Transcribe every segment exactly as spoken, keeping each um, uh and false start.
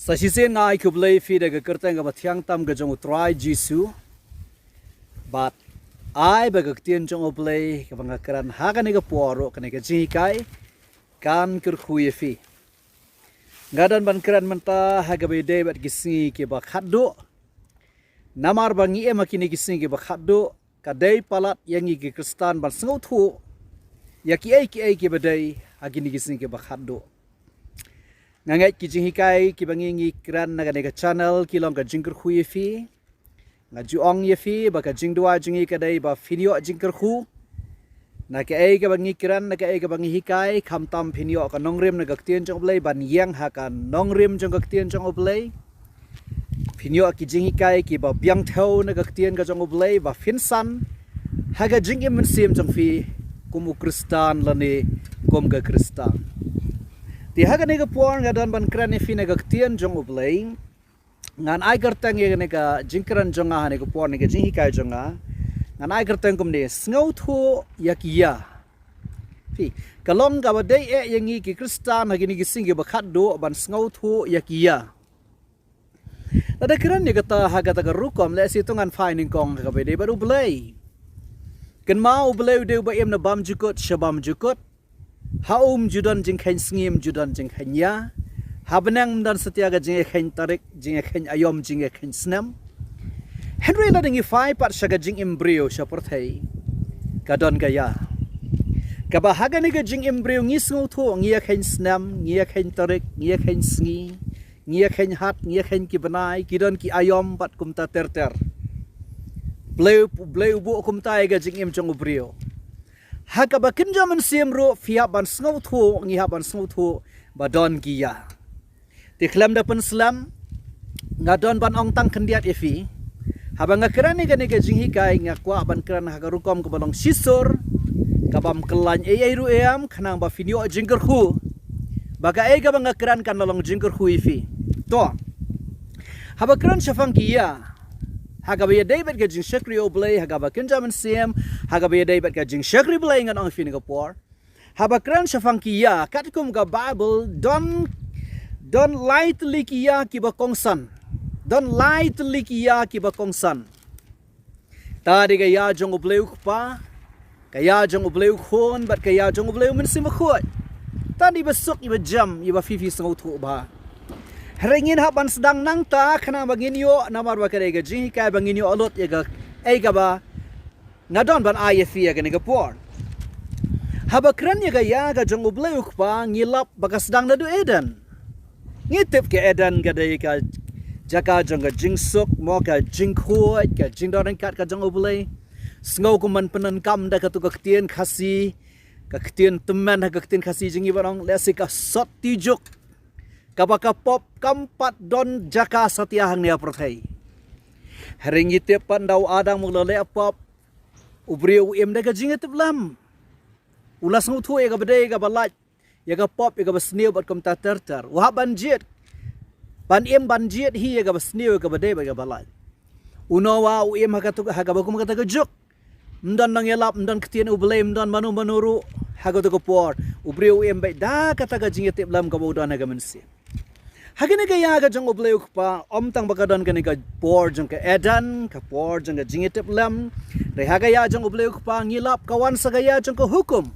Sa shisien nga ai khublei ïa phi da ka kyrteng kaba thiang tam ka jong U Trai Jisu. Bad ai ba ka ktien jong U Blei kaba nga kren ha kane ka por ruh, kane ka jinghikai kan kyrkhu ïa phi. Nga don ban kren mynta ha kaba ïadei bad ki sngi kiba khatduh. Namar ba ngi im ha kine ki sngi kiba khatduh, ka dei palat ïa ngi ki Khristan ban sngewthuh ïa kiei kiei kiba dei ha kine ki sngi kiba khatduh. Nga ngeit ki jinghikai kiba ngi ngi kren na kane ka channel ki long ka jingkyrkhu ïa phi. Nga ju ong ïa phi ba ka jingduwai jong ngi ka dei ba phin ïoh jingkyrkhu na kaei kaba ngi kren, na kaei kaba ngi hikai, khamtam phin ïoh ka nongrim na ka ktien jong U Blei, ban ïeng ha ka nongrim jong ka ktien jong U Blei. Phin ïoh ki jinghikai kiba biang thew na ka ktien ka jong U Blei, ba phin san ha ka jingim mynsiem jong phi kum u Khristan lane kum ka Khristan. Te ha kane ka por nga don ban kren ïa phi na ka ktien jong U Blei. Ngan ai kyrteng ïa kane ka jingkren jong nga ha kane ka por, ne ka jinghikai jong nga, ngan ai kyrteng kumne: Sngewthuh ïa ki ïa. Phi, ka long kaba dei eh ïa ngi ki Khristan ha kine ki sngi kiba khatduh ban sngewthuh ïa ki ïa. Lada kren ïa kata ha kata ka rukom, lehse to ngan phai nyngkong ha kaba ïadei bad U Blei. Kynmaw, U Blei u dei uba im na bymjukut sha bymjukut. Ha um ju don jingkheiñ sngi, um ju don jingkheiñ ïa. Ha bneng ym don satia ka jingïakheiñ tarik, jingïakheiñ aïom, jingïakheiñ snem. Hynrei lada ngi phai pat sha ka jingim briew sha pyrthei, ka don ka ïa. Kaba ha kane ka jingim briew ngi sngewthuh, ngi ïakheiñ snem, ngi ïakheiñ tarik, ngi ïakheiñ sngi, ngi ïakheiñ hat, ngi ïakheiñ ki bnai, ki don ki aïom bad kumta ter ter. Blei, Blei u buh kumta ïa ka jingim jong u briew. Ha kaba kynja mynsiem ruh phi hap ban sngewthuh, ngi hap ban sngewthuh ba don ki ïa. Te khlem da pynslem, nga don ban ong tang khyndiat ïa phi. Haba nga kren ïa kane ka jinghikai, nga kwah ban kren ha ka rukom kaba long shisur, kabym kyllain ei ei ruh em, khnang ba phin ïoh jingkyrkhu ba kaei kaba nga kren kan long jingkyrkhu ïa phi. To, haba kren shaphang ki ïa, ha kaba ïadei bad ka jingshakri U Blei, ha kaba kynja mynsiem, ha kaba ïadei bad ka jingshakri Blei, ngan ong ïa phi na ka por. Haba kren shaphang ki ïa, katkum ka Baibl, don, don lai tylli ki ïa kiba kongsan. Don lai tylli ki ïa kiba kongsan. Ta dei ka ïa jong U Blei U Kpa, ka ïa jong U Blei U Khun, bad ka ïa jong U Blei U Mynsiem Bakhuid. Ta dei ba suk, iba jem, iba phi phi sngewthuh bha. Hynrei ngin hap ban sdang nangta, khnang ba ngin ïoh, namar ba ka dei ka jinghikai ba ngin ïoh lut ïa ka, ei kaba nga don ban ai ïa phi ha kane ka por. Haba kren ïa ka ïa ka jong U Blei U Kpa, ngi lap ba ka sdang naduh Eden. Ngi tip ka Eden ka dei ka jaka jong ka jingsuk, mo, ka jingkhuid, ka jingdon ryngkat ka jong U Blei. Sngew kum ban pyndonkam da katu ka ktien Khasi, ka ktien tymmen ha ka ktien Khasi jong ngi ba ong, lehse ka sot tijuk. Kaba ka pop kam pat don jaka satia hangne ha pyrthei. Hynrei ngi tip pat ynda u Adam u la leh pop, u briew u im da ka jingïatiplem. U la sngewthuh ïa kaba dei kaba lait, ïa ka pop, ïa kaba sniew bad kumta ter ter. U hap ban jied. Ban im ban jied hi ïa kaba sniew, ïa kaba dei bad kaba lait. U Noah u im ha katu, ha kaba kum kata ka juk. Ym don nongïalap, ym don ktien U Blei, ym don mano mano ruh ha katu ka por. U briew u im beit da kata ka jingïatiplem kaba u don ha ka mynsiem. Ha kane ka ïa ka jong U Blei U Kpa, ym tang ba ka don kane ka por jong ka Eden, ka por jong ka jingïatiplem. Hynrei ha ka ïa jong U Blei U Kpa ngi lap ka wan sa ka ïa jong ka hukum.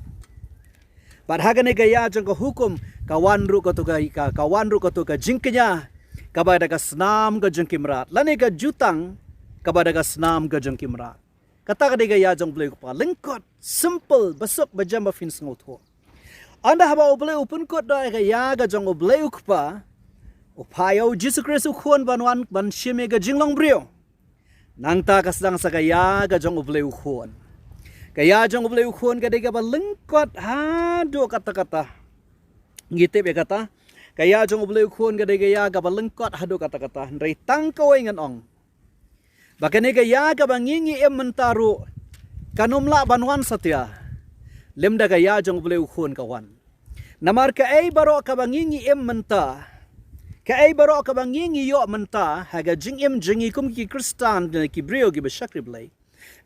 Bad ha kane ka ïa jong ka hukum, ka wan ruh katu ka, ka, ka wan ruh katu ka jingkñia kaba da ka snam ka jong ki mrad, lane ka jutang kaba da ka snam ka jong ki mrad. Kata ka dei ka ïa jong U Blei U Kpa, lyngkot, simple, ba suk ba jem ba phin sngewthuh. Ynda haba U Blei u pynkut da ka ïa ka jong U Blei U Kpa, u phah ïa U Jisu Khrist U Khun ban wan ban shim ïa ka jinglong briew. Nangta ka sdang sa ka ïa ka jong U Blei U Khun. Ka ïa jong U Blei U Khun ka dei kaba lyngkot haduh katta katta. Ngi tip ïa kata. Ka ïa jong U Blei U Khun ka dei ka ïa kaba lyngkot haduh katta katta. Hynrei tang kawei ngan ong, ba kane ka ïa kaba ngi ngi im mynta ruh kan ym lah ban wan satia lymda ka ïa jong U Blei U Khun ka wan. Namar kaei baroh kaba ngi ngi im mynta, kaei baroh kaba ngi ngi ïoh mynta ha ka jingim jong ngi kum ki Khristan, ki briew kiba shakri Blei,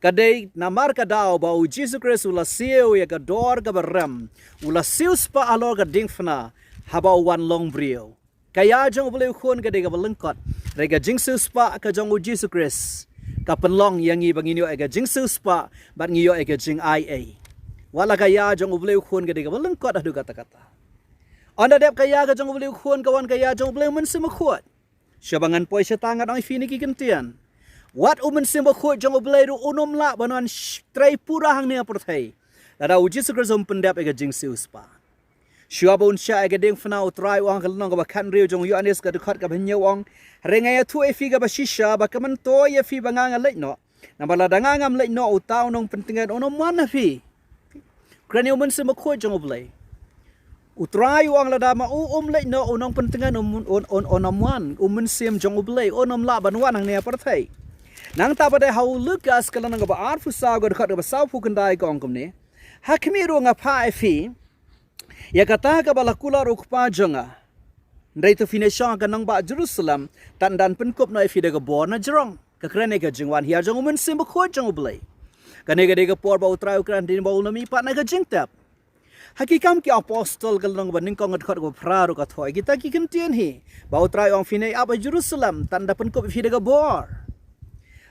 ka dei namar ka daw ba U Jisu Khrist u la siew ïa ka dor kaba rem, u la siew spah halor ka diengphna haba u wan long briew. Ka ïa jong U Blei U Khun ka dei kaba lyngkot. Hynrei ka jingsiewspah ka jong U Jisu Khrist ka pynlong ïa ngi ba ngin ïoh ïa ka jingsiewspah bad ngi ïoh ïa ka jingaiei. Wat la ka ïa jong U Blei U Khun ka dei kaba lyngkot haduh katta katta. Ynda dep ka ïa ka jong U Blei U Khun ka wan ka ïa jong U Blei U Mynsiem Bakhuid. Shuwa ba ngan poi shata ngan ong ïa phi kine ki kyntien. Wat U Mynsiem Bakhuid jong U Blei ruh un ym lah ban wan sh-, trei pura hangne ha pyrthei lada U Jisu Khrist um pyndep ïa ka jingsiewspah. Shuwa ba un shah ïa ka diengphna, U Trai u ong ha ka lynnong kaba khathynriew jong u Ïoannis ka dkhot kaba hynñiew, u ong: Hynrei nga ïathuh ïa phi kaba shisha ba ka myntoi ïa phi ba nga nga leit noh. Namar lada nga ngam leit noh, uta u nongpyntngen un ym wan ha phi. Kren ïa U Mynsiem Bakhuid jong U Blei. U Trai u ong lada ma u um leit noh, u nongpyntngen un, un, un, un ym wan, U Mynsiem jong U Blei un ym lah ban wan hangne ha pyrthei. Nangta pat ha u Lukas ka lynnong kaba arphew saw ka dkhot kaba sawphew khyndai ka ong kumne: Ha khmih ruh nga phah ïa phi ïa kata kaba la kular U Kpa jong nga. Hynrei to phin ïa shong ha ka nongbah Jerusalem, tad hadan pynkup noh ïa phi da ka bor na jrong. Ka kren ïa ka jingwan hiar jong U Mynsiem Bakhuid jong U Blei. Kane ka dei ka por ba U Trai u kren hadien ba u la mihpat na ka jingtep. Ha Ki Kam ki Apostol ka lynnong ba nyngkong ka dkhot kaba phra ruh ka thoh ïa kita ki kyntien hi, ba U Trai u ong: Phin ïa ap ha Jerusalem, tad hadan pynkup ïa phi da ka bor.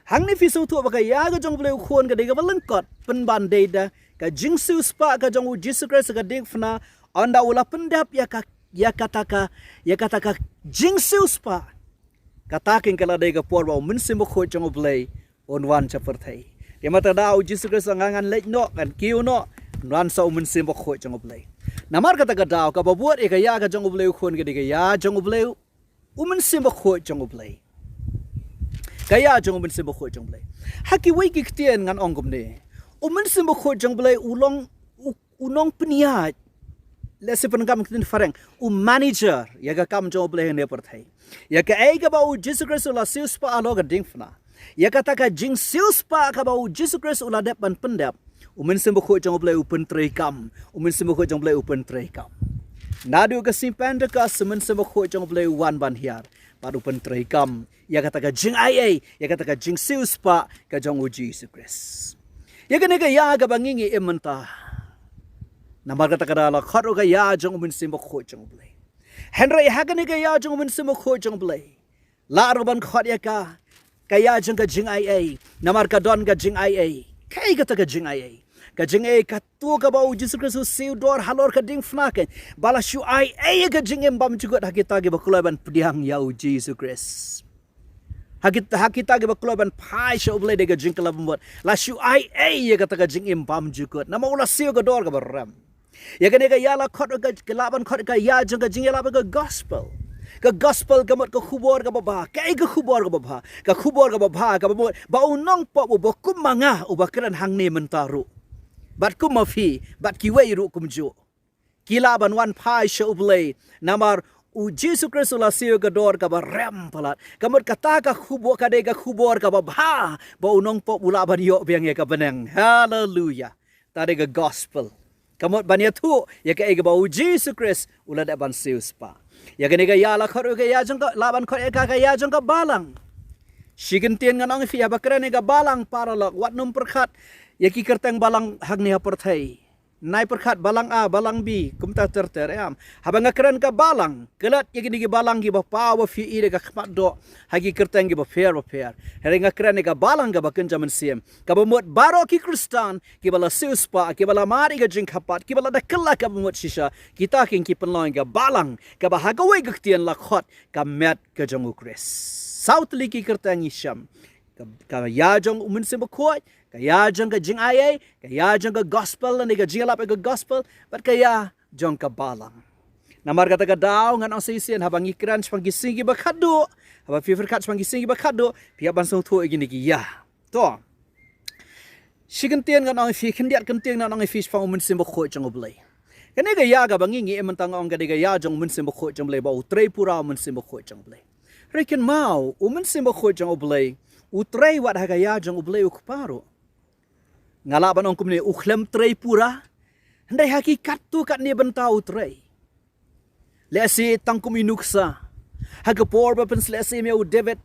Hangne phi sngewthuh ba ka ïa ka jong U Blei U Khun ka dei kaba lyngkot pynban dei da ka jingsiewspah ka jong U Jisu Khrist ha ka diengphna, ynda u la pyndep ïa ka, ïa kata ka, ïa kata ka jingsiewspah. Kata kein ka la dei ka por ba U Mynsiem Bakhuid jong U Blei un wan sha pyrthei. Te mynta da U Jisu Khrist nga ngan leit noh, ngan kiew noh, wan sa U Mynsiem Bakhuid jong U Blei. Namar kata ka daw kaba bud ïa ka ïa ka jong U Blei U Khun ka dei ka ïa jong U Blei U Mynsiem Bakhuid jong U Blei. Ka ïa jong U Mynsiem Bakhuid jong U Blei. Ha kiwei ki ktien ngan ong kumne: U Mynsiem Bakhuid jong U Blei u long u, u nongpynïaid. Lehse pyndonkam ktien phareng, u manager ïa ka kam jong U Blei hangne ha pyrthei. Ïa kaei kaba U Jisu Khrist u la siewspah halor ka diengphna, ïa kata ka jingsiewspah kaba U Jisu Khrist u la dep ban pyndep, U Mynsiem Bakhuid jong U Blei u pyntreikam. U Mynsiem Bakhuid jong U Blei u pyntreikam. Naduh ka sngi Pentekost U Mynsiem Bakhuid jong U Blei u wan ban hiar bad u pyntreikam ïa kata ka jingaiei, ïa kata ka jingsiewspah ka jong U Jisu Khrist. Ïa kane ka ïa kaba ngi ngi im mynta, namar kata ka daw la khot ruh ka ïa jong U Mynsiem Bakhuid jong U Blei. Hynrei ha kane ka ïa jong U Mynsiem Bakhuid jong U Blei, lah ruh ban khot ïa ka ka ïa jong ka jingaiei, namar ka don ka jingaiei. Kaei kata ka jingaiei? Ka jingaiei kato kaba U Jisu Khrist u siew dor halor ka diengphna kein, ba la shu aiei ïa ka jingim bymjukut ha kita kiba kloi ban pdiang ïa U Jisu Khrist. Ha kit-, ha kita kiba kloi ban phai sha U Blei da ka jingkylla bamut, la shu aiei ïa kata ka jingim bymjukut namar u la siew ka dor kaba rem. Ïa kane ka ïa la khot ka, ka lah ban khot ka ïa jong ka jingïalap ka gospel. Ka gospel ka mut ka khubor kaba bha. Kaei ka khubor kaba bha? Ka khubor kaba bha kaba mut ba u nongpop uba kum ma nga uba kren hangne mynta ruh, bad kum ma phi, bad kiwei ruh kumjuh, ki lah ban wan phai sha U Blei namar U Jisu Khrist u la siew ka dor kaba rem palat. Ka mut kata ka khubor ka dei ka khubor kaba bha ba u nongpop u lah ban ïoh biang ïa ka bneng. Haleluya. Ta dei ka gospel. Ka mut ban ïathuh ïa kaei kaba U Jisu Khrist u la dep ban siewspah. Ïa kane ka ïa la khot ruh ka ïa jong ka, lah ban khot ïa ka ka ïa jong ka balang. Shi kyntien ngan ong ïa phi, haba kren ïa ka balang paralok, wat nym pyrkhat ïa ki kyrteng balang hangne ha pyrthei. Nai pyrkhat balang A, balang B, kumta ter ter, em. Haba nga kren ka balang, klet ïa kine ki balang kiba paw ba phi i da ka khmat doh ha ki kyrteng kiba pher ba pher. Hynrei nga kren ïa ka balang kaba kynja mynsiem, kaba mut baroh ki Khristan kiba la siewspah, kiba la mad ïa ka jingkyrpad, kiba la da kylla kaba mut shisha, kita kein ki pynlong ïa ka balang kaba ha kawei ka ktien la khot ka met ka jong U Khrist. Saw tylli ki kyrteng ngi shem. Ka, ka ïa jong U Mynsiem Bakhuid, ka ïa jong ka jingaiei, ka ïa jong ka gospel lane ka jingïalap ïa ka gospel, bad ka ïa jong ka balang. Namar kata ka daw ngan ong shisien, haba ngi kren shaphang ki sngi kiba khatduh, haba phi pyrkhat shaphang ki sngi kiba khatduh, phi hap ban sngewthuh ïa kine ki ïa. To. Shi kyntien ngan ong ïa phi, khyndiat kyntien ngan ong ïa phi shaphang U Mynsiem Bakhuid jong U Blei. Kane ka ïa kaba ngi ngi im mynta nga ong ka dei ka ïa jong U Mynsiem Bakhuid jong U Blei, ba u trei pura U Mynsiem Bakhuid jong U Blei. Hynrei kynmaw, U Mynsiem Bakhuid jong U Blei u trei wat ha ka ïa jong U Blei U Kpa ruh. Nga lah ban ong kumne, u khlem trei pura, hynrei ha ki katto katne bynta u trei. Lehse tang kum i nuksa, ha ka por ba pynsleh siem ïa u David,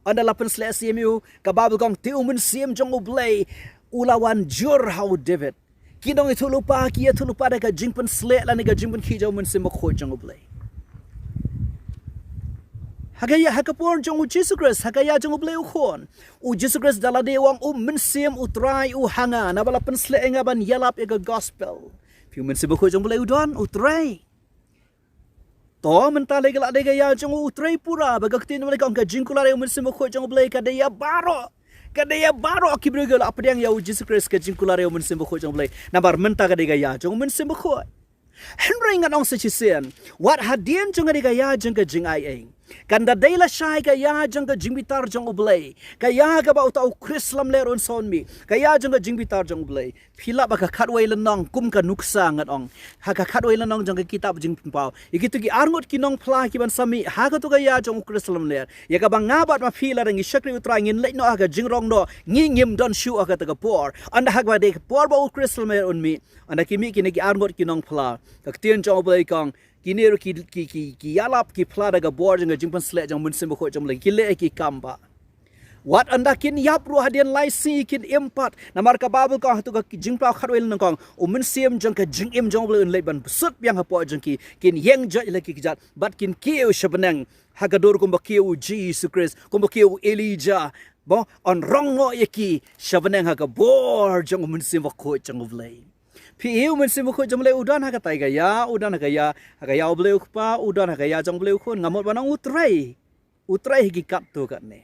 ynda la pynsleh siem ïa u, ka Baibl ka ong te U Mynsiem jong U Blei u la wan jur ha u David. Ki nongïathuhlypa ki ïathuhlypa da ka jingpynsleh lane ka jingpynkhih jong U Mynsiem Bakhuid jong U Blei. Ha ka ïa, ha ka por jong u Jisu Khrist, ha ka ïa jong u Blei u Khun. U Jisu Khrist da lade u ong, u Mynsiem u Trai u ha nga, naba la pynsleh ïa nga ban ïalap ïa ka gospel. Phi u Mynsiem Bakhuid jong u Blei u don, u trei. To mynta lei ka la dei ka ïa jong u Tripura, ba ka ktien u Blei ka ong ka jingkular ïa u Mynsiem Bakhuid jong u Blei ka dei ïa baroh. Ka dei ïa baroh ki briew ki la pdiang ïa u Jisu Khrist, ka jingkular ïa u Mynsiem Bakhuid jong u Blei. Namar mynta ka dei ka ïa jong u Mynsiem Bakhuid. Hynrei ngan ong sa shisien, wat hadien jong ka dei ka ïa jong ka jingai ei, kan da dei lashai ka ïa jong ka jingbitar jong u Blei, ka ïa kaba uta u Khrist lamler un sa wan mih, ka ïa jong ka jingbitar jong u Blei. Phi lah ba ka khatwei lynnong kum ka nuksa, ngan ong. Ha ka khatwei lynnong jong ka kitab Jingpynpaw, ïa kito ki arngut ki nongphla ki ban sa mih ha kato ka ïa jong u Khrist lamler. Ïa kaba nga bad ma phi lada ngi shakri u Trai ngin leit noh ha ka jingrong noh, ngi ngim don shuh ha kata ka por. Ynda ha kaba dei ka por ba u Khrist lamler un mih, ynda ki mih kine ki arngut ki nongphla, ka ktien jong u Blei ka ong, kine ruh ki, ki, ki, ki ïalap ki phla da ka bor jong ka jingpynsleh jong u Mynsiem Bakhuid jong u Blei, ki leh ki kam ba wat ynda kin ïap ruh hadien lai sngi kin im pat. Namar ka Baibl ka ong ha kato ka Jingpynpaw khatwei lynnong ka ong, u mynsiem jong ka jingim jong u Blei un leit ban bsut biang hapoh jong ki, kin ïeng joit la ki kjat, bad kin kiew sha bneng ha ka dur kumba kiew u Jisu Khrist, kumba kiew u Elijah. Ba yn rong noh ïa ki sha bneng ha ka bor jong u Mynsiem Bakhuid jong u Blei. Phi i, u Mynsiem Bakhuid jong u Blei u don ha katai ka ïa, u don ha ka ïa, ha ka ïa u Blei u Kpa, u don ha ka ïa jong u Blei u Khun, nga mut ban ong u trei. U trei ha ki katto katne.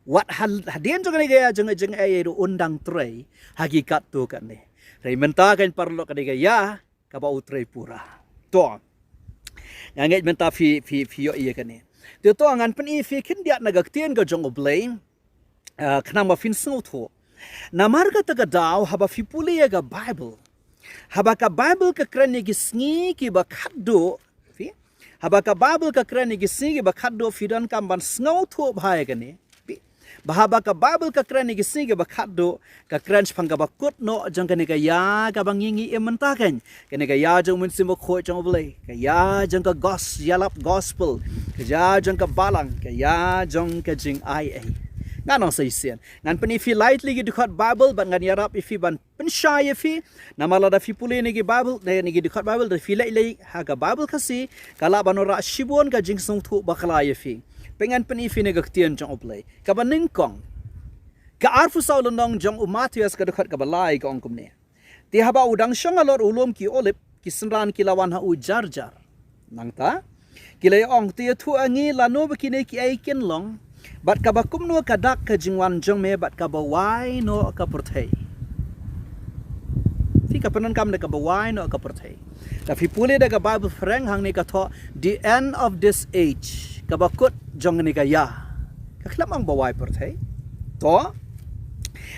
Wat ha, hadien jong kane ka ïa jong, jong ei ei ruh un dang trei ha ki katto katne. Hynrei mynta kan paralok kane ka ïa kaba u Tripura. To. Nga ngeit mynta phi, phi, phi ïohi ïa kane. Te to ngan pyni phi khyndiat na ka ktien ka jong u Blei. Ah, khnang ba phin sngewthuh. Namar kata ka daw haba phi pule ïa ka Baibl, haba ka Baibl ka kren ïa ki sngi kiba khatduh, phi? Haba ka Baibl ka kren ïa ki sngi kiba khatduh, phi donkam ban sngewthuh bha ïa kane. Phi? Ba haba ka Baibl ka kren ïa ki sngi kiba khatduh, ka kren shaphang kaba kut noh jong kane ka ïa kaba ngi ngi im mynta kan. Kane ka ïa jong u Mynsiem Bakhuid jong u Blei, ka ïa jong ka gos, ïalap gospel, ka ïa jong ka balang, ka ïa jong ka jingai ei. Ngan ong sa shisien, ngan pyni phi lai tylli ki dkhot Baibl bad ngan ïarap ïa phi ban pynshai ïa phi. Namar lada phi pule ïa kine ki Baibl, ïa kine ki dkhot Baibl, da phi leit leit ha ka Baibl Khasi, ka lah ban wanrah shibun ka jingsngewthuh bakla ïa phi. Pyngan pyni phi na ka ktien jong u Blei. Kaba nyngkong, ka arphew saw lynnong jong u Mathaios ka dkhot kaba lai ka ong kumne. Te haba u dang shong halor u lum ki Olib, ki synran ki la wan ha u jar jar. Nangta ki la ïa ong, to ïathuh ha ngi lano ba kine kiei kin long, bad kaba kumno ka dak ka jingwan jong me bad kaba wai noh ka pyrthei. Phi, ka pyndonkam da kaba wai noh ka pyrthei. Lada phi pule da ka Baibl Phareng hangne ka thoh the end of this age, kaba kut jong kane ka ïa. Ka khlem ong ba wai pyrthei. To.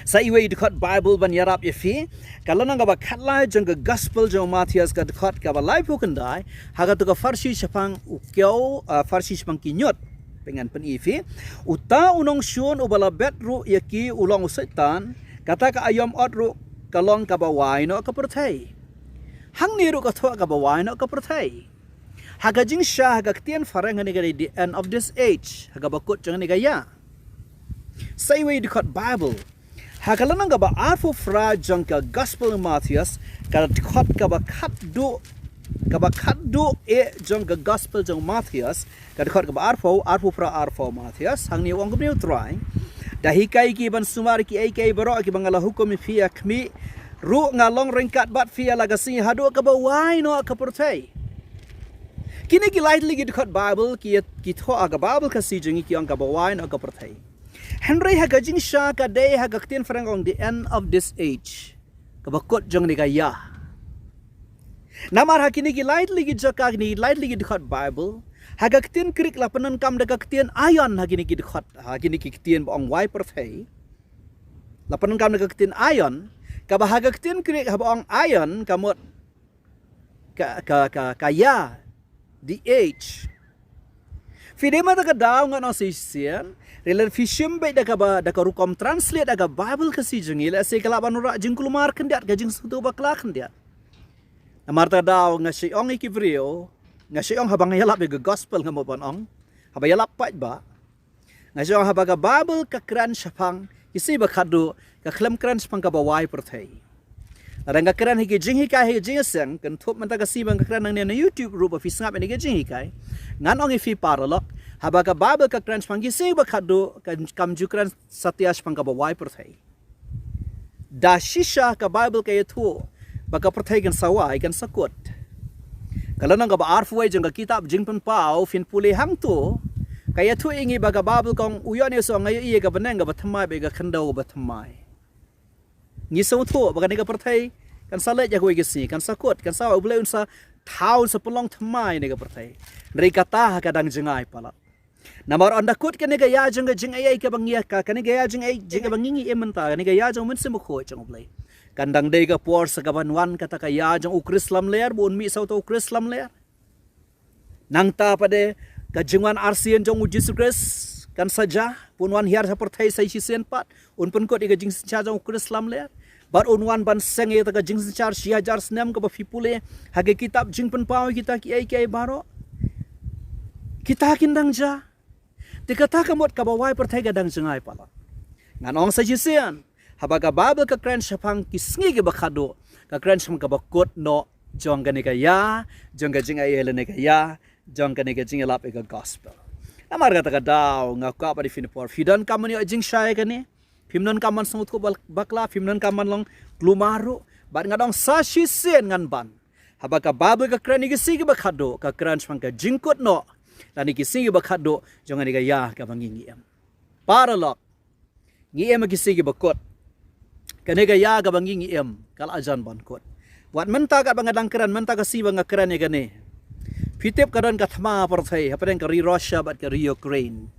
Sa iwei i dkhot Baibl ban ïarap ïa phi. Ka lynnong kaba khatlai jong ka Gospel jong u Mathaios ka dkhot kaba laiphew khyndai. Ha kato ka pharshi shaphang u kiew, ah, pharshi shaphang ki ñiut. Pyngan pyni ïa phi. Uta u nongshun uba la bet ruh ïa ki u long u Soitan. Kata ka aïom ot ruh ka long kaba wai noh ka pyrthei. Hangne ruh ka thoh kaba wai noh ka pyrthei. Ha ka jingshisha ha ka ktien Phareng hangne ka dei the end of this age. Ha kaba kut jong kane ka ïa. Sa iwei i dkhot Baibl. Ha ka lynnong kaba arphew phra jong ka Gospel Mathaios, ka dkhot kaba khatduh, kaba khatduh eh jong ka Gospel jong Mathaios, ka dkhot kaba arphew, arphew phra arphew Mathaios, hangne u ong kumne u Trai. Da hikai ki ban sumar kiei kiei baroh kiba nga la hukum ïa phi ha khmih, ruh nga long ryngkat bad phi ïa la ka sngi haduh kaba wai noh ka pyrthei. Kine ki lai tylli ki dkhot Baibl ki, ki thoh ha ka Baibl Khasi jong ngi ki ong kaba wai noh ka pyrthei. Hynrei ha ka jingshisha ka dei ha ka ktien Phareng ka ong the end of this age. Kaba kut jong kane ka ïa. Namar ha kine ki lai tylli ki jaka, kine ki lai tylli ki dkhot Baibl, ha ka ktien Grik la pyndonkam da ka ktien aion ha kine ki dkhot, ha kine ki ktien ba ong wai pyrthei. La pyndonkam da ka ktien aion, kaba ha ka ktien Grik haba ong aion ka mut ka, ka, ka, ka ïa, the age. Phi, dei mynta ka daw ngan ong sa shisien, hynrei lada phi shim beit da kaba, da ka rukom translate da ka Baibl Khasi jong ngi, lehse ka lah ban wanrah jingkulmar khyndiat, ka jingsngewthuh bakla khyndiat. Namar kata ka daw nga shu ong ïa ki briew, nga shu ong haba nga ïalap ïa ka gospel nga mut ban ong, haba ïalap paidbah, nga shu ong haba ka Baibl ka kren shaphang ki sngi ba khatduh, ka khlem kren shaphang kaba wai pyrthei. Lada nga kren ha ki jinghikai ha ki jingïaseng, kynthup mynta ka sngi ba nga kren nangne na YouTube ruh ba phi sngap ïa kine ki jinghikai. Ngan ong ïa phi paralok, Haba ka Baibl ka kren shaphang ki sngi ba khatduh, kan kam ju kren satia shaphang kaba wai pyrthei. Da shisha ka Baibl ka ïathuh ba ka pyrthei kan sa wai, kan sa kut. Ka lynnong kaba arphew wei jong ka kitab Jingpynpaw, phin pule hangto, ka ïathuh ïa ngi ba ka Baibl ka ong, u ïoh ne u soh, nga ïohi ïa ka bneng kaba thymmai bad ïa ka khyndew kaba thymmai. Ngi sngewthuh ba kane ka pyrthei kan sa leit ïa kawei ka sngi, kan sa kut, kan sa wai, U Blei un sa thaw, un sa pynlong thymmai ïa kane ka pyrthei. Hynrei kata ka dang jngai palat. Namar ynda kut kane ka ïa jong ka jingaiei kaba ngi ïa ka, kane ka ïa jong ka jingaiei kaba ngi ngi im mynta, kane ka ïa jong U Mynsiem Bakhuid jong U Blei, kan dang dei ka por sa kaban wan kata ka ïa jong u Khrist lamler, ba un mih sa uta u Khrist lamler. Nangta pat de ka jingwan arsien jong U Jisu Khrist kan sa jia, ba un wan hiar ha pyrthei sa shisien pat, un pynkut ïa ka jingsynshar jong u Khrist lamler. Bad un wan ban seng ïa kata ka jingsynshar shi hajar snem kaba phi pule ha ka kitab Jingpynpaw, kita kiei kiei baroh, kita kin dang jia. Te kata ka mut kaba wai pyrthei ka dang jngai palat. Ngan ong sa shisien, haba ka Baibl ka kren shaphang ki sngi kiba khatduh, ka kren shaphang kaba kut noh jong kane ka ïa jong ka jingaiei lane ka ïa jong kane ka jingïalap ïa ka gospel. Namar kata ka daw nga kwah ba dei phin por, phi donkam ban ïoh jingshai kane, phim donkam ban sngewthuh bak-, bakla, phim donkam ban long klumar ruh. Bad nga dang sa shisien ngan ban, haba ka Baibl ka kren ïa ki sngi kiba khatduh, ka kren shaphang ka jingkut noh lane ki sngi kiba khatduh jong kane ka ïa kaba ngi ngi im. Paralok, ngi im ha ki sngi kiba kut. Kane ka ïa kaba ngi ngi im ka la jan ban kut. Wat mynta katba nga dang kren, mynta ka sngi ba nga kren ïa kane, phi tip ka don ka thma ha pyrthei hapdeng ka ri Russia bad ka ri Ukraine.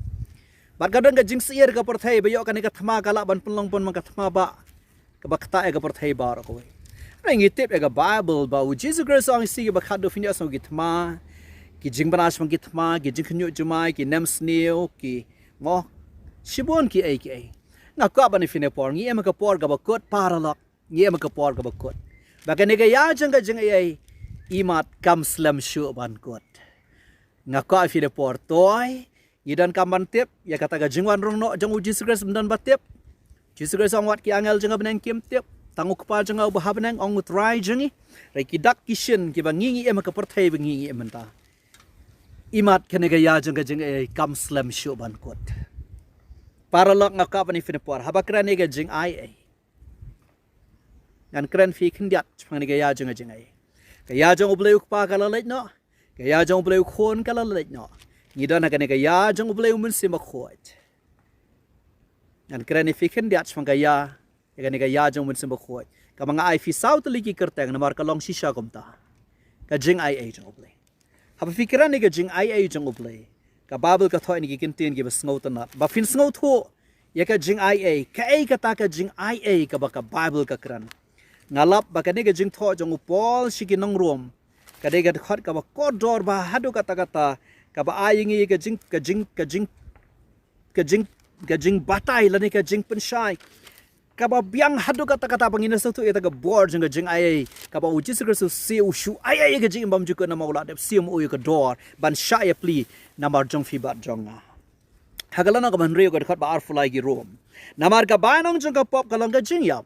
Bad ka don ka jingsyier ka pyrthei ba ïoh kane ka thma ka lah ban pynlong pynban ka thma ba kaba ktah ïa ka pyrthei baroh kawei. Hynrei ngi tip ïa ka Baibl ba U Jisu Khrist u ong, sngi kiba khatduh phin ïohsngew ki thma, ki jingbna shaphang ki thma, ki jingkhynñiuh jumai, ki nemsniew, ki, mo, shibun kiei kiei. Nga kwah ban ïa phin ïa por, ngi im ha ka por kaba kut, paralok. Ngi im ha ka por kaba kut. Ba kane ka ïa jong ka jingaiei, imat kam slem shuh ban kut. Nga kwah ïa phi da por, to ai ngi donkam ban tip ïa kata ka jingwan rong noh jong U Jisu Khrist, ym don ba tip. Jisu Khrist u ong, wat ki angel jong ka bneng kim tip, tang U Kpa jong nga uba ha bneng, ong U Trai jong ngi. Hynrei ki dak ki shin kiba ngi ngi im ha ka pyrthei ba ngi ngi im mynta, imat kane ka ïa jong ka jingaiei kam slem shuh ban kut. Paralok, nga kwah ban ïa phin ïa por, haba kren ïa ka jingaiei, ngan kren ïa phi khyndiat shaphang kane ka ïa jong ka jingaiei. Ka ïa jong U Blei U Kpa ka la leit noh, ka ïa jong U Blei U Khun ka la leit noh. Ngi don ha kane ka ïa jong U Blei U Mynsiem Bakhuid. Ngan kren ïa phi khyndiat shaphang ka ïa, ïa kane ka ïa jong U Mynsiem Bakhuid, kaba nga ai ïa phi saw tylli ki kyrteng namar ka long shisha kumta. Ka jingaiei jong U Blei. Haba phi kren ïa ka jingaiei jong U Blei, ka Baibl ka thoh ïa ngi ki kyntien kiba sngewtynnat ba phin sngewthuh ïa ka jingaiei, kaei kata ka jingaiei kaba ka Baibl ka kren. Nga lap ba kane ka jingthoh jong u Paul sha ki nong Rom ka dei ka dkhot kaba kordor bha haduh katta katta, kaba ai ïa ngi ka jing, ka jing, ka jing, ka jing, ka jingbatai lane ka jingpynshai kaba biang haduh katta katta ba ngin ïa sngewthuh ïa kata ka bor jong ka jingaiei, kaba U Jisu Khrist u shu, u shu aiei ïa ka jingim bymjukut namar u la dep shim u ïa ka dor ban shah ïapli namar jong phi bad jong nga. Ha ka lynnong kaba hynriew ka dkhot ba arphew lai ki Rom. Namar ka bainong jong ka pop ka long ka jingïap.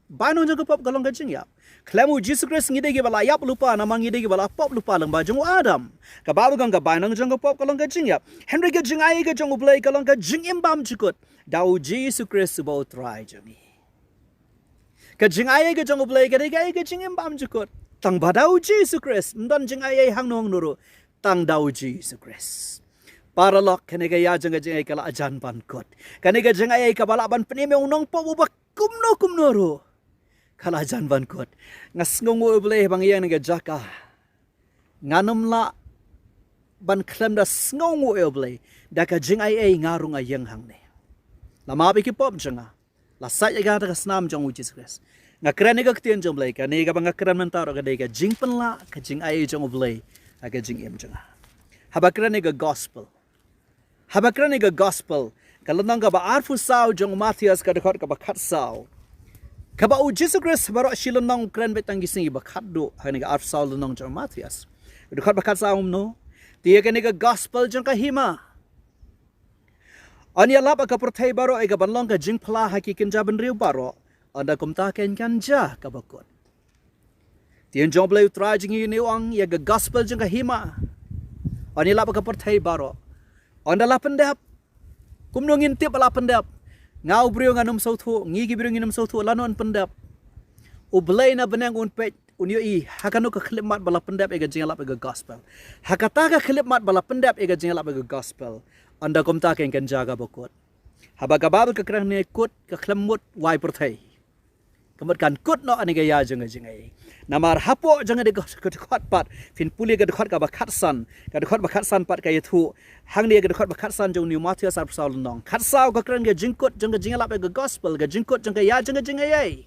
Bainong jong ka pop ka long ka jingïap. Khlem U Jisu Khrist ngi dei kiba la ïap lypa namar ngi dei kiba la pop lypa lyngba jong u Adam. Ka Baibl ka ong ka bainong jong ka pop ka long ka jingïap. Hynrei ka jingaiei ka jong U Blei ka long ka jingim bymjukut da U Jisu Khrist uba U Trai jong ngi. Ka jingaiei ka jong U Blei ka dei kaei? Ka jingim bymjukut. Tang ba da U Jisu Khrist, ym don jingaiei hangno hangno ruh, tang da U Jisu Khrist. Paralok, kane ka ïa jong ka jingaiei ka la jan ban kut. Kane ka jingaiei kaba lah ban pynim ïa u nongpop uba kumno kumno ruh, ka la jan ban kut. Nga sngewnguh ïa U Blei ba nga ïeng ha kane ka jaka. Ngan ym lah ban khlem da sngewnguh ïa U Blei. Da ka jingaiei nga ruh nga ïeng hangne. La map ïa ki pop jong nga, la sait ïa nga ha ka snam jong U Jisu Khrist. Nga kren ïa ka ktien jong U Blei, kane kaba nga kren mynta ruh ka dei ka jingpynlah ka jingaiei jong U Blei ha ka jingim jong nga. Haba kren ïa ka gospel, haba kren ïa ka gospel, ka lynnong kaba arphew saw jong u Mathaios ka dkhot kaba khatsaw, kaba U Jisu Khrist baroh shi lynnong u kren beit tang ki sngi ba khatduh ha kane ka arphew saw lynnong jong u Mathaios. Dkhot ba khatsaw, kumno? Te ïa kane ka gospel jong ka hima yn ïalap ha ka pyrthei baroh ïa kaban long ka jingphla ha ki kynja bynriew baroh, ynda kumta keiñ kan jia kaba kut. Ktien jong U Blei U Trai jong ngi une u ong, ïa ka gospel jong ka hima yn ïalap ha ka pyrthei baroh. Ynda la pyndep, kumno ngin tip ba la pyndep? Nga u briew ngan ym sngewthuh, ngi ki briew ngin ym sngewthuh lano yn pyndep. U Blei na bneng un peit, un ïohi ha kano ka khyllipmat ba la pyndep ïa ka jingïalap ïa ka gospel. Ha kata ka khyllipmat ba la pyndep ïa ka jingïalap ïa ka gospel, ynda kumta kan kynja kaba kut. Haba ka Baibl ka kren ne kut, ka khlem mut wai pyrthei. Ka mut kan kut noh ïa ka ïa jong ka jingaiei. Namar hapoh jong ka dkhot pat, phin pule ka dkhot kaba khatsan, ka dkhot ba khatsan pat ka ïathuh, hangne ka dkhot ba khatsan jong u Mathaios arphew saw lynnong. Khatsaw ka kren ka jingkut jong ka jingïalap ïa ka gospel, ka jingkut jong ka ïa jong ka jingaiei.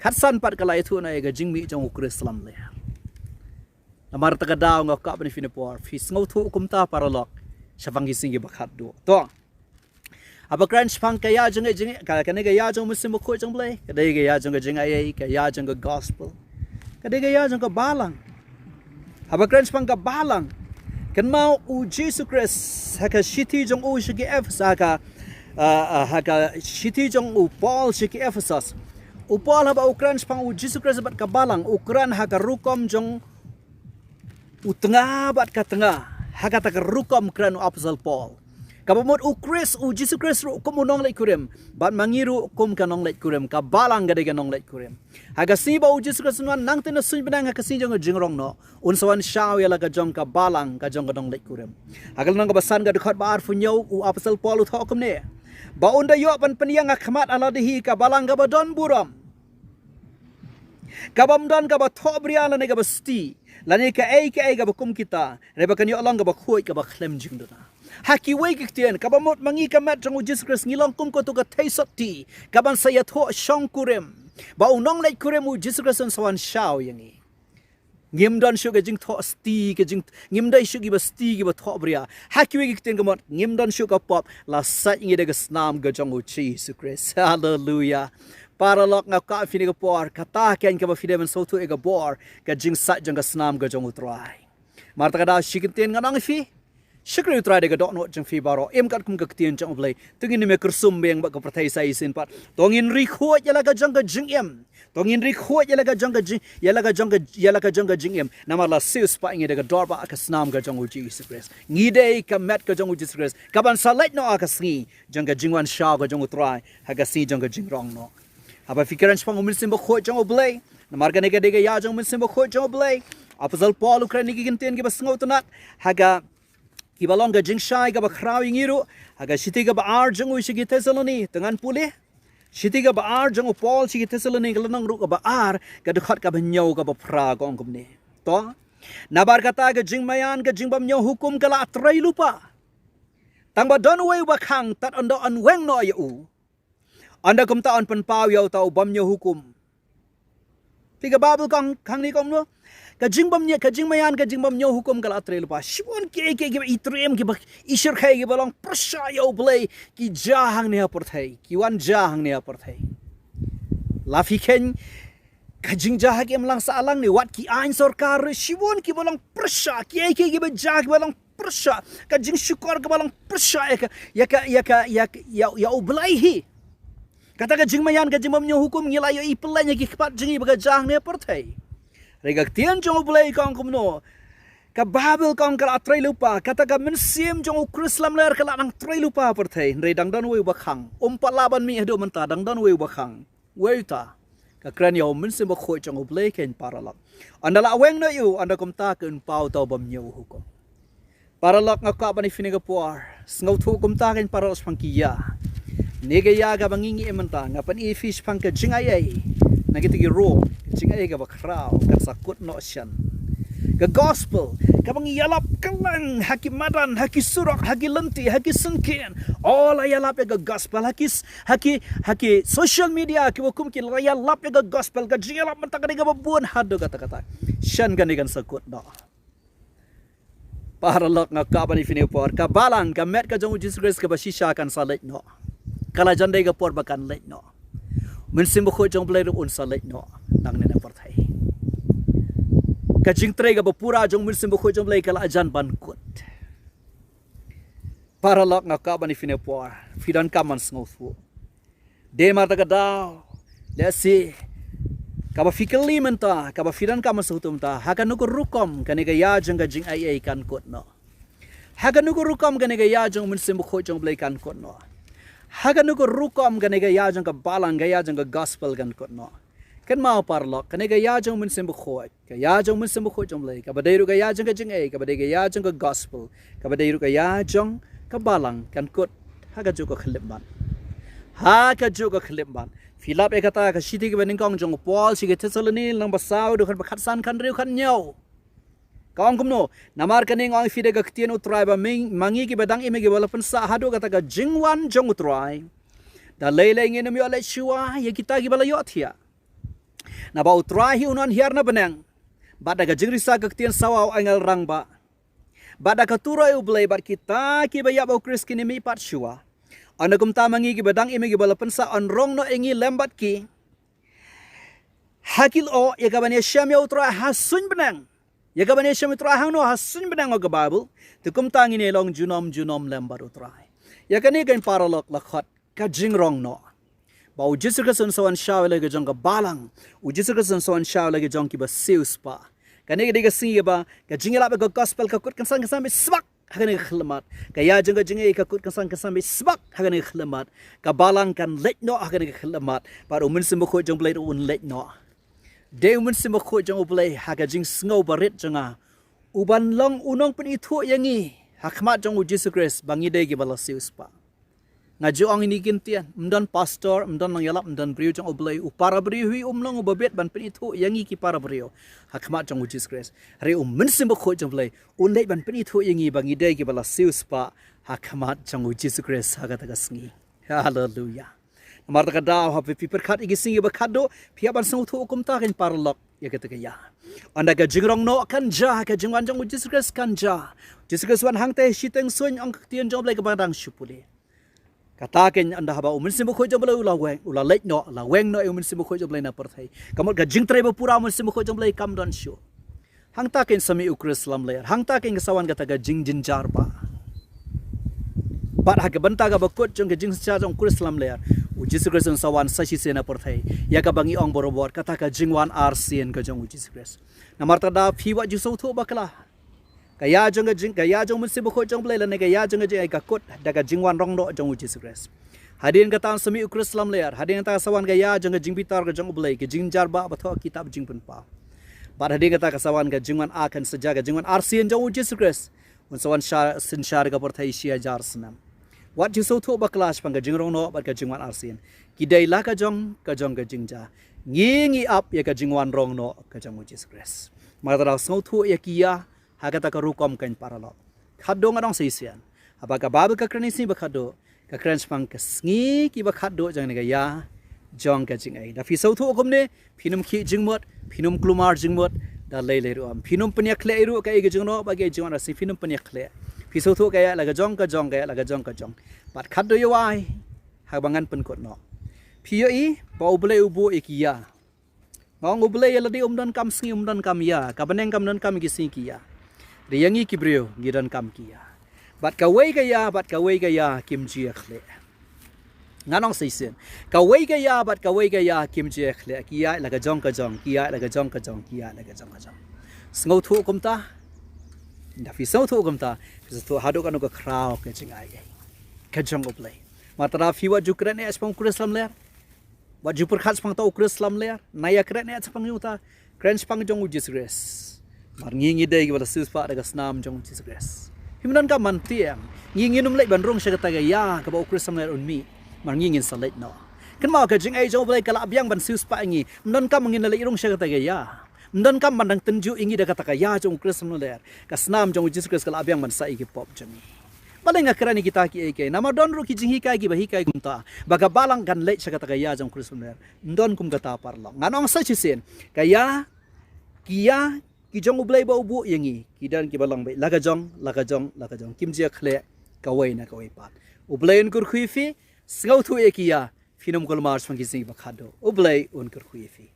Khatsan pat ka la ïathuh noh ïa ka jingmih jong u Khrist lamler. Namar kata ka daw nga kwah ban ïa phi na por, phi sngewthuh kumta paralok, shaphang ki sngi kiba khatduh. To. Haba kren shaphang ka ïa jong ka jing, ka, kane ka ïa jong u Mynsiem Bakhuid jong u Blei, ka dei ka ïa jong ka jingaiei, ka ïa jong ka gospel. Ka dei ka ïa jong ka balang. Haba kren shaphang ka balang, kynmaw u Jisu Khrist ha ka shithi jong u sha ki Ephesus, ha ka, ah, ah, ha ka shithi jong u Paul sha ki Ephesus. U Paul haba u kren shaphang u Jisu Khrist bad ka balang, u kren ha ka rukom jong u tnga bad ka tnga, ha kata ka rukom kren u Apostol Paul. Kaba mut u Khrist, u Jisu Khrist ruh kum u nongleit kurim, bad ma ngi ruh kum ka nongleit kurim, ka balang ka dei ka nongleit kurim. Ha ka sngi ba u Jisu Khrist un wan nangta na suiñ bneng ha ka sngi jong ka jingrong noh, un sa wan shaw ïa la ka jong ka balang, ka jong ka nongleit kurim. Ha ka lynnong kaba san ka dkhot ba arphew hynñiew u Apostol Paul u thoh kumne. Ba un da ïoh ban pynïeng ha khmat ha lade hi ka balang kaba don burom. Kaba ym don kaba thohbria lane kaba sti, lane kaei kaei kaba kum kita, hynrei ba kan ïoh long kaba khuid kaba khlem jingduna. Ha kiwei ki ktien, kaba mut ma ngi ka met jong u Jisu Khrist ngi long kum kato ka thei sotti, kaban sa ïathoh shongkurim. Ba u nongleit kurim u Jisu Khrist un sa wan shaw ïa ngi. Ngim don shuh ka jingthoh sti, ka jing, ngim dei shuh kiba sti kiba thohbria. Ha kiwei ki ktien ka mut, ngim don shuh ka pop, la sait ngi da ka snam ka jong u Jisu Khrist. Haleluya. Paralok nga kwah phi na ka por, kata kein kaba phi dei ban sngewthuh ïa ka bor, ka jingsait jong ka snam ka jong u Trai. Namar kata ka daw shi kyntien ngan ong ïa phi. Shakri u Trai da ka dohnud jong phi baroh, im katkum ka ktien jong u Blei. To ngin ym ïa kyrsum biang bad ka pyrthei sa shisien pat. To ngin ri khuid ïa la ka jong ka jingim. To ngin ri khuid ïa la ka jong ka jing, ïa la ka jong ka, ïa la ka jong ka jingim. Namar la siew spah ïa ngi da ka dorbar ka snam ka jong u Jisu Khrist. Ngi dei ka met ka jong u Jisu Khrist, kaban sa leit noh ha ka sngi jong ka jingwan shaw ka jong u Trai, ha ka sngi jong ka jingrong noh. Haba phi kren shaphang u Mynsiem Bakhuid jong u Blei, namar kane ka dei ka ïa jong u Mynsiem Bakhuid jong u Blei. Apostol Paul u kren ïa ki kyntien kiba sngewtynnat ha ka, kiba long ka jingshai kaba khraw ïa ngi ruh, ha ka shithi kaba ar jong u sha ki Thessaloni, to ngan pule. Shithi kaba ar jong u Paul sha ki Thessaloni, ka lynnong ruh kaba ar, ka dkhot kaba hynñiew kaba phra ka ong kumne. To. Namar kata ka jingmaïan ka jingbymñiew hukum ka la trei lypa. Tang ba don uwei uba khang, tad ynda yn weng noh ïa u, ynda kumta yn pynpaw ïa uta u bymñiew hukum. Phi, ka Baibl ka ong hangne kumno? Ka jingbymñiew, ka jingmaïan ka jingbymñiew hukum ka la trei lypa. Shibun kiei kiei kiba itriem, kiba ishyrkhei, kiba long pyrshah ïa u Blei, ki jia hangne ha pyrthei, ki wan jia hangne ha pyrthei. La phi kheiñ ka jingjia ha ki imlang sahlang ne wat ki aiñ sorkar, shibun kiba long pyrshah, kiei kiei kiba jia kiba long pyrshah, ka jingshukor kaba long pyrshah ïa ka, ïa ka, ïa ka, ïa ka, ïa, ïa u Blei hi. Kata ka jingmaïan ka jingbymñiew hukum ngi la ïohi pyllein ïa ki kpat jong ngi ba ka jia hangne ha pyrthei. Hynrei ka ktien jong u Blei ka ong kumno? Ka Baibl ka ong ka la trei lypa, kata ka mynsiem jong u Khrist lamler ka la dang trei lypa ha pyrthei. Hynrei dang don uwei uba khang. Um pat lah ban mih haduh mynta, dang don uwei uba khang. Uwei uta, ka kren ïa u Mynsiem Bakhuid jong u Blei kein paralok. Ynda la weng noh ïa u, ynda kumta kan paw uta u bymñiew hukum. Paralok nga kwah ban ïa phi na ka por, sngewthuh kumta kein paralok shaphang ki ïa. Kane ka ïa kaba ngi ngi im mynta, nga pyni ïa phi shaphang ka jingaiei. Na kita ki rung, ka jingaiei kaba khraw, kan sa kut noh shen. Ka gospel, kaba ngi ïalap kylleng, ha ki madan, ha ki surok, ha ki lynti, ha ki syngkien. Oh, la ïalap ïa ka gospel, ha ki s-, ha ki, ha ki social media, kiba kum ki la ïalap ïa ka gospel, ka jingïalap mynta ka dei kaba bun haduh katta katta. Shen kane kan sa kut noh. Paralok nga kwah ban ïa phi na ka por, ka balang, ka met ka jong u Jisu Khrist kaba shisha kan sa leit noh. Ka la jan dei ka por ba kan leit noh. Mynsiem Bakhuid jong u Blei ruh un sa leit noh nangne na pyrthei. Ka jingtrei kaba pura jong u Mynsiem Bakhuid jong u Blei ka la jan ban kut. Paralok nga kwah ban ïa phi na ka por, phi donkam ban sngewthuh. Dei namar kata ka daw, lehse kaba phi kylli mynta, kaba phi donkam ban sngewthuh mynta, ha kano ka rukom kane ka ïa jong ka jingaiei kan kut noh. Ha kano ka rukom kane ka ïa jong u Mynsiem Bakhuid jong u Blei kan kut noh? Ha kano ka rukom kane ka ïa jong ka balang, ka ïa jong ka gospel kan kut noh? Kynmaw paralok, kane ka ïa jong u Mynsiem Bakhuid, ka ïa jong u Mynsiem Bakhuid jong u Blei, kaba dei ruh ka ïa jong ka jingaiei, kaba dei ka ïa jong ka gospel, kaba dei ruh ka ïa jong ka balang kan kut ha kajuh ka khyllipmat. Ha kajuh ka khyllipmat. Phi lap ïa kata ka shithi kaba nyngkong jong u Paul sha ki Thessaloni lynnong ba saw, dkhot ba khatsan, khathynriew, khathynñiew. Ka ong kumno? Namar kane nga ong ïa phi da ka ktien u Trai ba ma ngi, ma ngi kiba dang im, kiba la pynsah haduh kata ka jingwan jong u Trai, da lei lei ngin ym ïoh leit shuwa ïa kita kiba la ïohthiah. Naba u Trai hi un wan hiar na bneng, bad da ka jingrisa ka ktien sawa u angel rangbah, bad da ka turoi u Blei, bad kita kiba ïap ha u Khrist kin ïamih pat shuwa. Ynda kumta ma ngi kiba dang im, kiba la pynsah, yn rong noh ïa ngi lem bad ki ha ki lyoh, ïa kaban ïashem ïa u Trai ha suiñ bneng. Ïa kaban ïashem ïa u Trai hangno? Ha suiñ bneng, ong ka Baibl. Te kumta ngin ïa long junom junom lem bad u Trai. Ïa kane keiñ paralok la khot ka jingrong noh. Ba u Jisu Khrist un sa wan shaw ïa la ka jong ka balang. U Jisu Khrist un sa wan shaw ïa la ka jong kiba siewspah. Kane ka dei ka sngi kaba ka jingïalap ïa ka gospel ka kut kynsan kynsan beit sbak ha kane ka khyllipmat. Ka ïa jong ka jingaiei ka kut kynsan kynsan beit sbak ha kane ka khyllipmat. Ka balang kan leit noh ha kane ka khyllipmat, bad u Mynsiem Bakhuid jong u Blei ruh un leit noh. Dei u Mynsiem Bakhuid jong u Blei ha ka jingsngew barit jong nga, u ban long u nongpynithuh ïa ngi ha khmat jong u Jisu Khrist ba ngi dei kiba la siewspah. Nga ju ong ïa kine ki ktien, ym don pastor, ym don nongïalap, ym don briew jong u Blei, u para briew hi um long uba bit ban pynithuh ïa ngi ki para briew ha khmat jong u Jisu Khrist. Hynrei u Mynsiem Bakhuid jong u Blei un leit ban pynithuh ïa ngi ba ngi dei kiba la siewspah ha khmat jong u Jisu Khrist ha kata ka sngi. Haleluya. Namar kata ka daw, haba phi pyrkhat ïa ki sngi ba khatduh, phi hap ban sngewthuh kumta keiñ paralok ïa kata ka ïa. Ynda ka jingrong noh kan jia, ka jingwan jong u Jisu Khrist kan jia. U Jisu Khrist wan hangta ha shiteng suiñ, ong ka ktien jong u Blei, kaba dang shu pule. Kata keiñ ynda haba u Mynsiem Bakhuid jong u Blei u la weng, u la leit noh, la weng noh ïa u Mynsiem Bakhuid jong u Blei na pyrthei. Ka mut ka jingtrei ba pura u Mynsiem Bakhuid jong u Blei kam don shuh. Hangta keiñ sa mih u Khrist lamler. Hangta keiñ ka sa wan kata ka jingjynjar ba. Bad ha ka bynta kaba kut jong ka jingsynshar jong u Khrist lamler, u Jisu Khrist un sa wan sa shisien ha pyrthei. Ïa kaba ngi ong barabor, kata ka jingwan arsien ka jong u Jisu Khrist. Namar kata da phi wat ju sngewthuh bakla. Ka ïa jong ka jing, ka ïa jong u Mynsiem Bakhuid jong u Blei lane ka ïa jong ka jingaiei ka kut da ka jingwan rong noh jong u Jisu Khrist. Hadien kata un sa mih u Khrist lamler, hadien kata ka sa wan ka ïa jong ka jingbitar ka jong u Blei, ka jingjynjar ba, ba thoh kitab Jingpynpaw. Bad hadien kata ka sa wan ka jingwan, a kan sa jia ka jingwan arsien jong u Jisu Khrist. Un sa wan sha, synshar ka pyrthei shi hajar snem. Wat ju sngewthuh bakla shaphang ka jingrong noh bad ka jingwan arsien. Ki dei la ka jong, ka jong ka jingjia. Ngi, ngi ap ïa ka jingwan rong noh ka jong u Jisu Khrist. Namar kata da sngewthuh ïa ki ïa ha kata ka rukom keiñ paralok. Khatduh nga ong sa shisien. Haba ka Baibl ka kren ïa ki sngi ba khatduh, ka kren shaphang ki sngi kiba khatduh jong kane ka ïa jong ka jingaiei. Da phi sngewthuh kumne, phin ym khih jingmut, phin ym kulmar jingmut, da lei lei ruh em. Phin ym pynïakhleh ruh kaei ka jingrong bad kaei ka jingwan arsien, phin ym pynïakhleh. Phi sngewthuh ka ïa la ka jong ka jong, ka ïa la ka jong ka jong. Bad khatduh ïa wai, haba ngan pynkut noh. Phi ïohi ba u Blei u buh ïa ki ïa. Nga ong u Blei ïa lade um donkam sngi, um donkam ïa, ka bneng kam donkam ïa ki sngi ki ïa. Hynrei ïa ngi ki briew ngi donkam ki ïa. Bad kawei ka ïa, bad kawei ka ïa kim ju ïakhleh. Ngan ong sa shisien. Kawei ka ïa bad kawei ka ïa kim ju ïakhleh. Ki ïa la ka jong ka jong, ki ïa la ka jong ka jong, ki ïa la ka jong ka jong. Sngewthuh kumta. Ynda phi sngewthuh kumta, phi sngewthuh haduh kano ka khraw ka jingaiei ka jong u Blei. Namar kata da phi wat ju kren eh shaphang u Khrist lamler. Wat ju pyrkhat shaphang uta u Khrist lamler. Nai ïa kren eh shaphang uta. Kren shaphang jong u Jisu Khrist. Namar ngi ngi dei kiba la siewspah da ka snam jong u Jisu Khrist. Phim donkam ban tieng. Ngi ngin ym leit ban rung sha kata ka ïa kaba u Khrist lamler un mih. Namar ngi ngin sa leit noh. Kynmaw ka jingaiei jong u Blei ka la biang ban siewspah ïa ngi. Ym donkam ngin la leit rung sha kata ka ïa. Ym donkam ban dang tynjuh ïa ngi da kata ka ïa jong u Khrist lamler. Ka snam jong u Jisu Khrist ka la biang ban sah ïa ki pop jong ngi. Balei nga kren ïa kita kiei kiei? Namar don ruh ki jinghikai kiba hikai kumta ba ka balang kan leit sha kata ka ïa jong u Khrist lamler. Ym don kum kata paralok. Ngan ong sa shisien. Ka ïa, ki ïa, ki jong u Blei ba u buh ïa ngi, ki don kiba long beit la ka jong, la ka jong, la ka jong. Kim ju ïakhleh kawei na kawei pat. U Blei un kyrkhu ïa phi, sngewthuh ïa ki ïa, phin ym kulmar shaphang ki sngi ba khatduh. U Blei un kyrkhu ïa phi.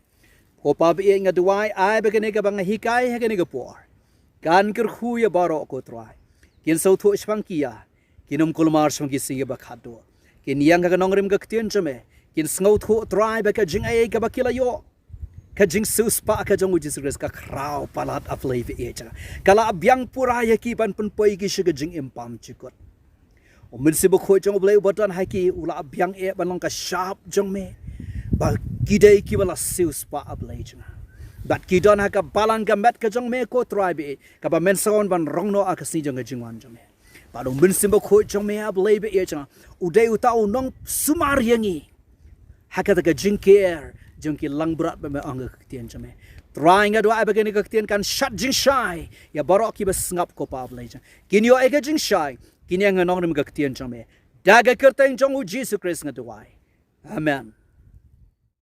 Ko Pa ba ïeit, nga duwai ai ba kane kaba nga hikai ha kane ka por kan kyrkhu ïa baroh ko Trai. Kin sngewthuh shaphang ki ïa, kin ym kulmar shaphang ki sngi ba khatduh. Kin ïeng ha ka nongrim ka ktien jong me. Kin sngewthuh Trai ba ka jingaiei kaba ki la ïoh ka jingsiewspah ka jong u Jisu Khrist ka khraw palat, A Blei ba ïeit jong nga. Ka la biang pura ïa ki ban pynpoi ki sha ka jingim bymjukut. U Mynsiem Bakhuid jong U Blei uba don ha ki u la biang eh ban long ka shap jong me, ba ki dei kiba la siewspah, A Blei jong nga. Bad ki don ha ka balang ka met ka jong me, ko Trai ba ïeit, kaba men sa wan ban rong noh ha ka sngi jong ka jingwan jong me. Bad U Mynsiem Bakhuid jong me, A Blei ba ïeit jong nga, u dei uta u nongsumar ïa ngi ha kata ka jingker jong ki langbrot ba me ong ha ka ktien jong me. Trai, nga duwai ba kane ka ktien kan shad jingshai ïa baroh kiba sngap, ko Pa, A Blei jong nga. Kin ïoh ïa ka jingshai, kin ïeng ha nongrim ha ka ktien jong me. Da ka kyrteng jong u Jisu Khrist nga duwai. Amen.